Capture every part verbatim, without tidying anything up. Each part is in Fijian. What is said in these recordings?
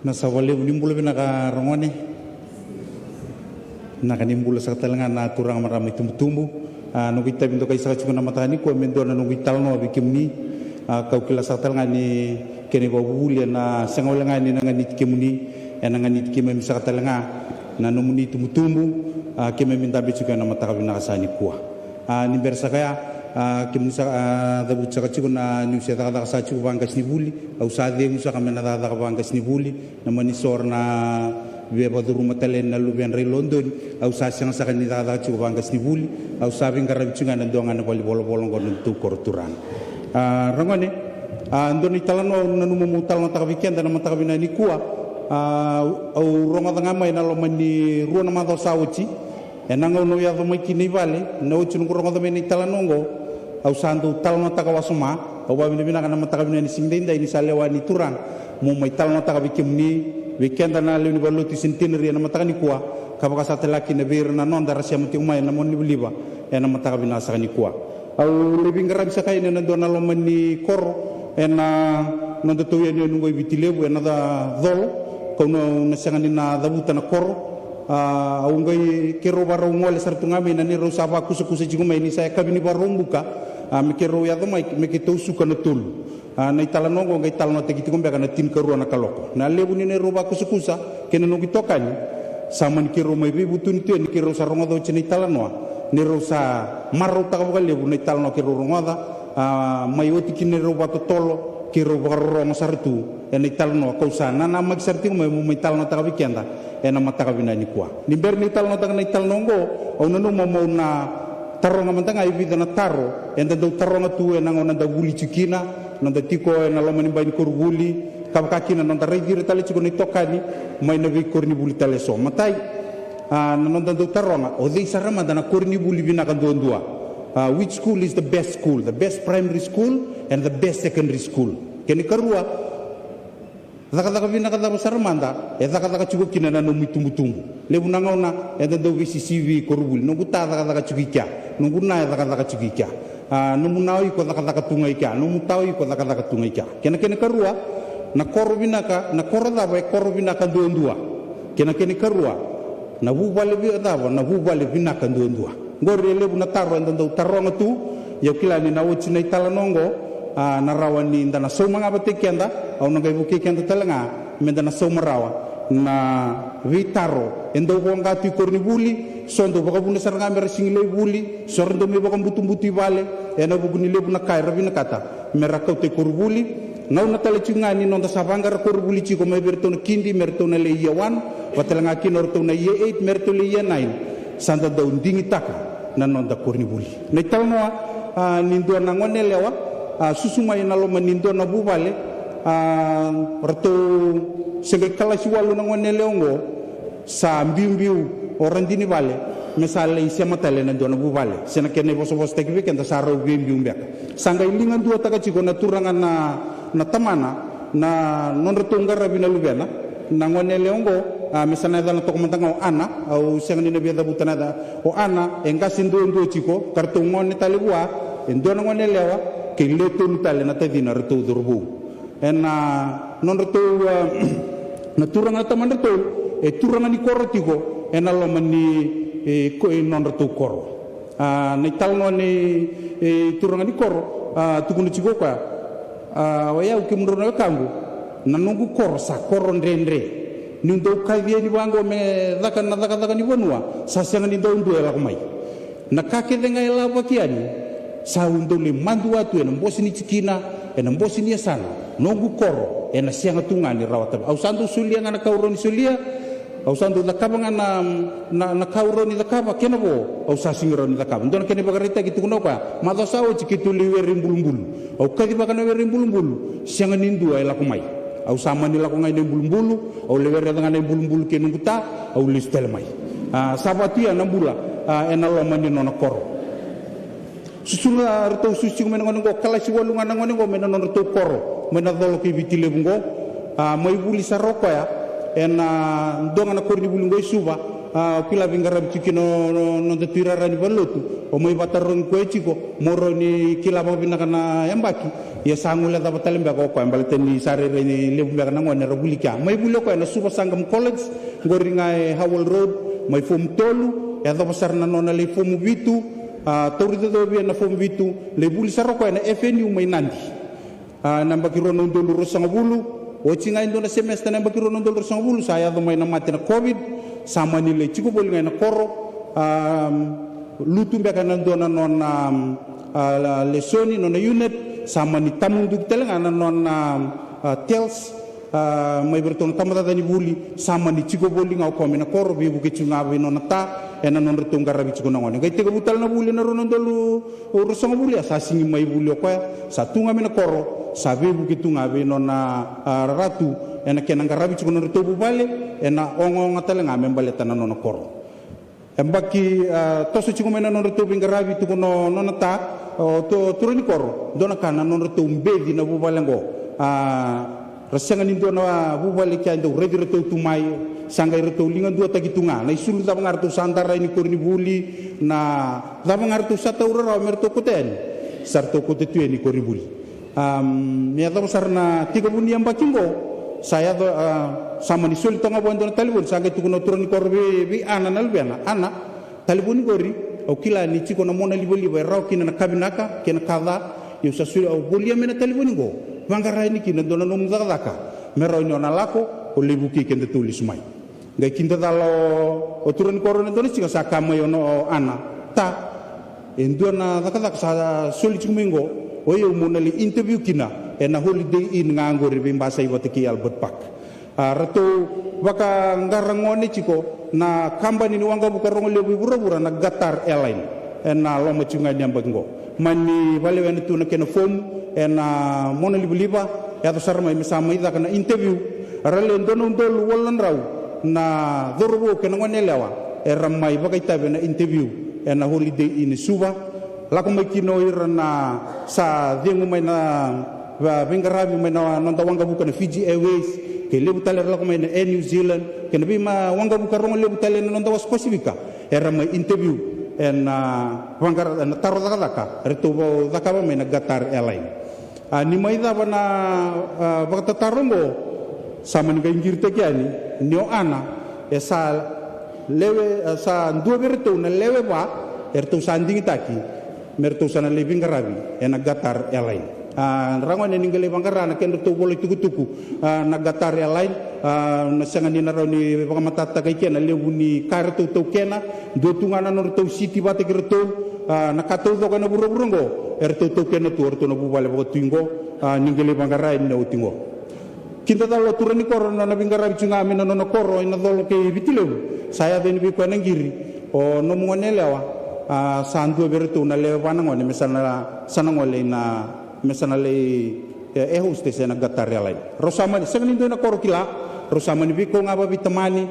Na sa vakalevu ni bula vinaka ragone. Na ka ni bula saka tale ga na turaga, marama, itubutubu. A, noqu itavi dokai saka tiko na mataka nikua me dua na noqu italanoa vei kemuni. A, kau kila saka tale ga ni kena ivakavuvuli ena sega wale ga ni na ganiti kemuni, ena ganiti keimami saka tale ga na nomuni itubutubu. A, keimami dabe tiko ena mataka vinaka sa nikua. A, ni bera saka ya, a, kemuni sa, a, cavuti saka tiko na niu se cakacaka saka tiko vaqasenivuli. Au sa cegu saka me na cakacaka vaqasenivuli, na mani so ra na via vakacuruma tale na luvedra i Lodoni. Au sa sega saka ni cakacaka tiko vaqasenivuli. Au sa veiqaravi tiko ga ena dua ga na valenivolavola oqo na nodatou koro turaga. A, ragone, a, dua na italanoa au nanuma meu talanoataka vei keda na mataka vinaka nikua. A, au rogoca ga mai na loma ni rua na macawa sa oti. Ena gauna au yaco mai kina i vale, na oti noqu rogoca mai na italanoa oqo, au sa dau talanoataka wasoma. Au vakavinavinaka na mataka vinaka ni siga daidai ni sa lewa ni turaga meu mai talanoataka vei kemuni, vei keda na lewe ni valenilotu i Centenary ena mataka nikua, ka vaka saka tale ga kina vei ira na noda ra sema tiko mai ena monalivaliva ena mataka vinaka saka nikua. Au lai veiqaravi saka yani ena dua na loma ni koro ena nodatou yanuyanu oqo i Viti Levu, ena Colo. Kau na, na sega ni na cavuta na koro. A, au qai, keirau vakarau gole sara tu ga mai na neirau sa vakusakusa tiko mai ni sa yakavi ni Vakaraubuka. A, me keirau yaco mai me keitou suka na tolu. A, na italanoa oqo qai talanoataki tiko beka na tinikarua na kaloko. Na levu ni neirau vakusakusa kei na noqu itokani, sa mani keirau mai veivutuni tu yani, keirau sa rogoca oti na italanoa, neirau sa marautaka vakalevu na italanoa keirau rogoca. A, mai oti kina neirau vakatotolo, keirau vakarorogo sara tu ena italanoa kau sa nanamaki sara tiko mai meu mai talanoataka vei keda ena mataka vinaka nikua. Ni bera niu talanoataka na italanoa oqo, au nanuma meu na taroga mada ga e vica na taro eda dau taroga tu ena gauna da vuli tiko kina, noda tiko ena loma ni bai ni koronivuli, ka vaka kina noda raici ira tale tiko na itokani mai na veikoronivuli tale eso. Matai, a, na noda dau taroga, o cei sara mada na koronivuli vinaka duadua? A, which school is the best school, the best primary school and the best secondary school? Kena ikarua, cakacaka vinaka cava sara mada e cakacaka tiko kina na nomu itubutubu? Levu na gauna eda dau veisisivi i koronivuli, noqu ta cakacaka tiko i kea, noqu na e cakacaka tiko i kea. A, nomu na o iko cakacaka tu ga i kea, nomu ta o iko cakacaka tu ga i kea. Kena, kena ikarua, na koro vinaka, na koro cava e koro vinaka duadua? Kena, kena ikarua, na vuvale vi-, cava na vuvale vinaka duadua? Qori e levu na taro eda dau taroga tu. Ia au kila ni na oti na italanoa oqo, a, na rawa ni da na sauma ga vata kei keda. Au na qai vukei keda tale ga me da na sauma rawa na veitaro e dau voqa tu i koronivuli. So dau vakavuna sara ga me ra sega ni lai vuli, so ra dau mai vakabutubutu i vale ena vuku ni levu na ka era vinakata me ra kauta i koronivuli. Gauna tale tiko ga ni noda sa vaqara koronivuli tiko mai vei iratou na kidi me ratou na lai year one, vata tale ga kina o ratou na year eight me ratou lai year nine, sa da dau digitaka na noda koronivuli. Na italanoa, a, ni dua na goneyalewa, a, susu mai ena loma ni dua na vuvale. A, ratou se qai kalasi walu na goneyalewa oqo, sa biubiu o radini vale me sa lai sema tale ena dua na vuvale. Se na kena ivosavosataki vei keda, sa rau veibiu beka. Sa qai ligaduataka tiko na turaga na, na tamana na nodratou qaravi na luvena. Na goneyalewa oqo, a, me sa na yacana toka mada ga o Ana. Au sega ni na via cavuta na yaca. O Ana e qase duadua tiko, ka ratou gone tale vua e dua na goneyalewa kei le tolu tale na tacina ratou cauravou. Ena nodratou, a, na turaga na tamadratou e turaga ni koro tiko ena loma ni, e, ko-, e nodratou koro. A, na italanoa ni, e, turaga ni koro, a, tukuna tiko o koya, a, o yau, kemudrau na wekaqu, na noqu koro sa koro dredre. Niu dau kaci yani vaqo me caka na cakacaka ni vanua, sa sega ni dau dua e lako mai. Na ka kece ga e lavaki yani, sa u dau lai madua tu ena bose ni tikina, ena bose ni yasana. Noqu koro ena sega tu ga ni rawata. Au sa dau solia ga na ka au rawa ni solia, au sa dau cakava ga na, na, na ka au rawa ni cakava, kena vo au sa sega ni rawa ni cakava. Dua na kena ivakaraitaki, tukuna o koya, macawa sa oti keitou lai were i bulubulu. Au kacivaka na were i bulubulu, sega ni dua e lako mai. Au sa mani lako ga ina ibulubulu, au lai wereca ga na ibulubulu kei noqu ta, au lesu tale mai. A, sa vaka tu ya na bula, a, ena loma ni nona koro. Susu ga, ratou susu tiko mai na gone oqo, kalasi walu ga na gone oqo mai na nodratou koro mai na Colo kei Viti Levu oqo. A, mai vuli sara o koya ena dua ga na koronivuli oqo i Suva. A, au kila veiqaravi tiko kina o, o, noda tu i rara ni valenilotu. O mai vakatarogi koya tiko, mo rawa ni kila vakavinaka na yabaki. Ia sa guilecava tale beka o koya, baleta ni sa rairai ni levu beka na gone era vuli kea. Mai vuli o koya na Suva Sangam College, qori ga e Howell Road, mai fomu tolu, e yacova sara na nona lai fomu vitu, a, tauri cocovia na fomu vitu, lai vuli sara o koya na F N U mai Nadi. A, na yabaki rua na udolu ruasagavulu, oti ga e dua na semester na yabaki rua na udolu ruasagavulu, sa yaco mai na mate na COVID, sa mani lai tiko voli ga ena koro, a, lutu beka na dua na nona, a, lesoni, nona unit, sa mani tamuduki tale ga na nona, a, TELS, a, mai vei iratou na tabacakacaka ni vuli, sa mani tiko voli ga o koya mai na koro, veivuke tiko ga vei nona ta, ena nodratou qaravi tiko na gone. Qai tekivu tale na vuli ena rua na udolu ruasagavulu, a sa sigi mai vuli o koya, sa tu ga mai na koro, sa veivuke tu ga vei nona, a, raratu, ena kena qaravi tiko na nodratou vuvale, ena ogaoga tale ga me baleta na nona koro. E baki, a, toso tiko mai na nodratou veiqaravi, tukuna o nona ta, o tu-, turaga ni koro, dua na ka na nodratou beci na vuvale oqo. A, ra sega ni dua na vuvale kea e dau raici iratou tu mai, sa qai ratou ligaduataki tu ga. Na isulu cava ga ratou sa dara yani koronivuli, na cava ga ratou sa taura rawa me ratou kauta yani, sa ratou kauta tu yani koronivuli. Am, me yacova sara na tekivu ni yabaki oqo, sa yaco, a, sa mani soli toka ga vua e dua na talevoni, sa qai tukuna o turaga ni koro vei, vei Ana na luvena. Ana, talevoni qori, au kila ni tiko na mona livaliva e rawa kina na ka vinaka kei na ka ca, ia au sa soli, au volia mai na talevoni oqo. Vaqara yani kina e dua na nomu cakacaka me rawa ni o na lako, o lai vukei kedatou lesu mai. Qai kidacala o, o turaga ni koro ena dua na siga, sa kaya mai o, o Ana, ta, e dua na cakacaka sa soli tiko mai oqo, o yau meu na lai interview kina ena Holiday Inn ga oqori e veibasai vata kei Albert Park. A, ratou vakaqara gone tiko na kabani ni waqavuka rogo levu i vuravura na Qatar Airline ena loma tiko ga ni yabaki oqo. Mani vakalewena tu na kena fomu ena mona livaliva, yaco sara mai me sa mai caka na interview. Ra lewe dua na udolu walu na drau na cauravou kei na gone yalewa era mai vakaitavi ena interview ena Holiday Inn e Suva. Lako mai kina o ira na sa cegu mai na va-, veiqaravi mai na noda waqavuka na Fiji Airways, kei levu tale era lako mai na Air New Zealand, kei na veima waqavuka rogo levu tale ena noda wasa Pasifika. Era mai interview ena, a, vaqara, ena taro cakacaka eratou cakava mai na Qatar Airline. A, ni mai cava na, a, vakatataro oqo, sa mani qai qiritaki yani ni o Ana e sa lewe, e sa dua vei iratou na lewe va eratou sa digitaki me ratou sa na lai veiqaravi ena Qatar Airline. A, ragone, ni qai lai vaqara na kedratou vola itukutuku, a, na Qatar Airline, a, na sega ni na rawa ni vakamatatataka i ke na levu ni ka eratou taukena. Dua tu ga na nodratou siti vata kei iratou, a, na ka taucoko ena vuravura oqo eratou taukena tu o iratou na vuvale vakatui oqo, a, ni qai lai vaqara ena oti oqo. Kidacala o turaga ni koro na nona veiqaravi tiko ga mai na nona koro ena Colo kei Viti Levu, sa yaco yani vei koya na qiri, o nomu gone yalewa, a, sa dua vei iratou na lewe va na gone me sa na, sa na gole ina, me sa na lai, e, air hostess ena Qatar Airline. Rau sa mani, sega ni dua ena koro kila, rau sa mani veikau ga vakaveitamani.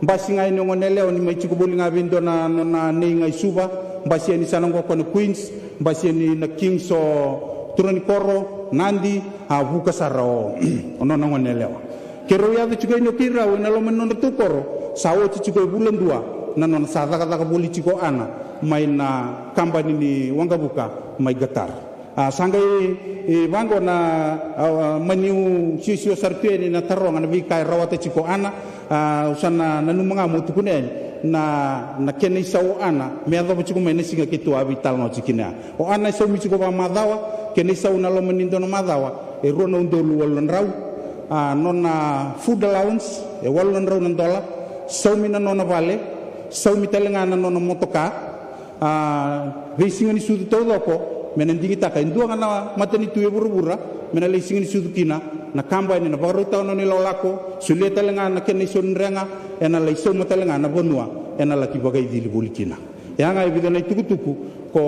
Basi ga yani o gone yalewa ni mai tiko voli ga vei dua na nona nei ga i Suva. Basi yani sa na qo o koya na Queens, basi yani na Kings o turaga ni koro, Nadi, a, vuka sara o, o nona gone yalewa. Keirau yaco tiko yani o keirau ena loma ni nodratou koro, sa oti tiko e vula dua na nona sa cakacaka voli tiko o Ana mai na kabani ni waqavuka mai Qatar. A, sa qai, e, vaqo na, a, a, maniu siwasiwa sara tu yani na taroga na veika e rawata tiko o Ana. A, au sa na nanuma ga meu tukuna yani na, na kena isau o Ana me yacova tiko mai na siga keitou a veitalanoa tiko kina ya. O Ana e saumi tiko vakamacawa, kena isau na loma ni dua na macawa e rua na udolu walu na drau. A, nona food allowance e walu na drau na dola. Saumi na nona vale, saumi tale ga na nona motoka. A, veisiga ni sucu taucoko me na digitaka e dua ga na matanitu e vuravura me na lai siga ni sucu kina, na kabani na vakarautaka na nona ilakolako, solia tale ga na kena isau ni drega, ena lai sauma tale ga na vanua ena laki vakaicili voli kina. Ya ga e vica na itukutuku ko,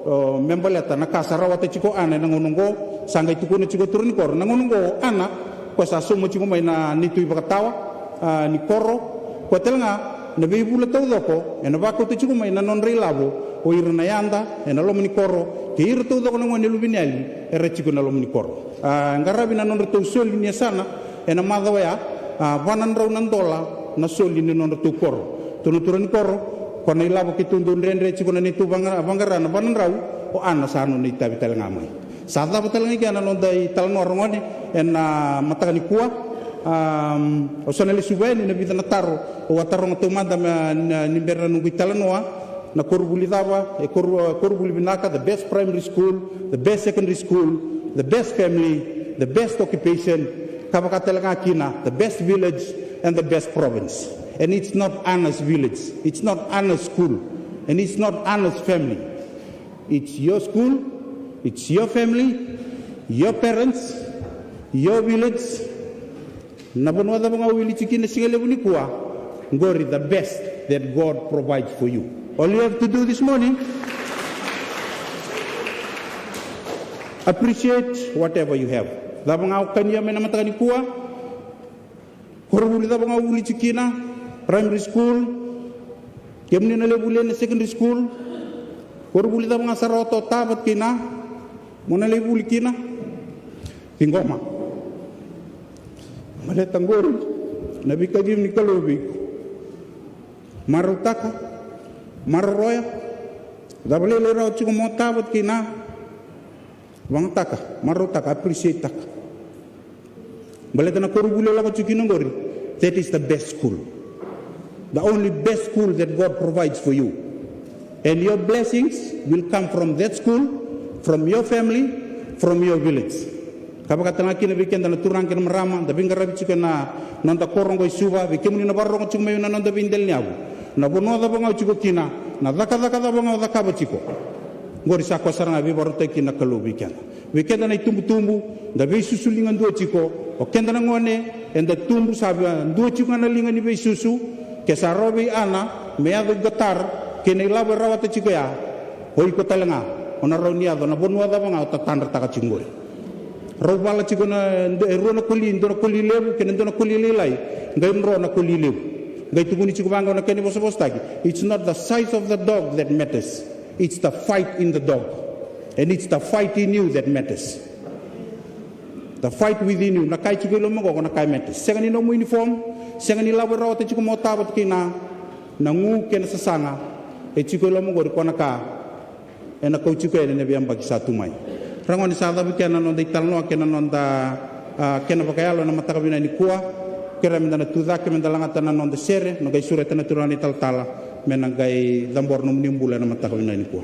o, me baleta na ka sa rawata tiko o Ana ena gauna oqo. Sa qai tukuna tiko o turaga ni koro, na gauna oqo o Ana, koya sa sauma tiko mai na neitou ivakatawa, a, ni koro. Koya tale ga na veivula taucoko ena vakauta tiko mai na nodra ilavo o ira na yada ena loma ni koro kei ira taucoko na gone luveniyali era tiko ena loma ni koro. A, qaravi na nodratou soli ni yasana ena macawa oya, a, va na drau na dola na soli ni nodratou koro. Tou na turaga ni koro, ko na ilavo keitou dau dredre tiko na neitou vaqa-, vaqara na vanadrau, o Ana sa nona itavi tale ga mai. Sa cava tale ga i kea na noda italanoa ragone ena mataka nikua. Am, au sa na lesuva yani na vica na taro au a taroga taumada me, na, ni bera na noqu italanoa. Na koronivuli cava, e koru-, koronivuli vinaka, the best primary school, the best secondary school, the best family, the best occupation, ka vaka tale ga kina, the best village and the best province. And it's not Ana's village, it's not Ana's school, and it's not Ana's family. It's your school, it's your family, your parents, your village. Na vanua cava ga o wili tiko kina siga levu nikua, qori the best that God provides for you. All you have to do this morning, appreciate whatever you have. Cava ga o kania mai na mataka nikua, koronivuli cava ga o vuli tiko kina, primary school, kemuni na lai vuli ena secondary school, koronivuli cava ga sara o totava kina, mo na lai vuli kina, ciqoma. Baleta qori na veikacivi ni Kalou vei iko. Marautaka, maroroya, cava lailai rawa tiko mo tava kina, vagataka, marautaka, appreciate-taka. Baleta na koronivuli o lako tiko kina qori, that is the best school. The only best school that God provides for you. And your blessings will come from that school, from your family, from your village. Ka vaka tale ga kina vei keda na turaga kei na marama da veiqaravi tiko ena noda koro oqo i Suva, vei kemuni na vakarorogo tiko mai na noda veidelaniyavu. Na vanua cava ga o tiko kina, na cakacaka cava ga o cakava tiko, qori sa koya sara ga e veivakarautaki kina na Kalou vei keda. Vei keda na itubutubu, da veisusu liga dua tiko, o keda na gone, eda tubu sa vei-, dua tiko ga na liga ni veisusu, ke sa rawa vei Ana me yaco i qatar kei na ilavo e rawata tiko ya, o iko tale ga o na rawa ni yaco na vanua cava ga o tatadrataka tiko qori. Rau vala tiko na, e rua na koli, dua na koli levu kei na dua na koli lailai, qai dro na koli levu. Qai tukuni tiko vaqo na kena ivosavosataki, it's not the size of the dog that matters, it's the fight in the dog. And it's the fight in you that matters. The fight within you. Na ka e tiko i loma qo, qo na ka e matters. Sega ni nomu uniform, sega ni lavo e rawata tiko mo tava kina, na gu kei na sasaga e tiko i loma qori, qo na ka ena kau tiko yani ena veiyabaki sa tu mai. Ragone, sa cava kina na noda italanoa kei na noda, a, kena vakayalo ena mataka vinaka nikua. Kerea meda na tucake meda lagata na noda sere, na qai sureta na turaga na italatala me na qai cabora nomuni bula ena mataka vinaka nikua.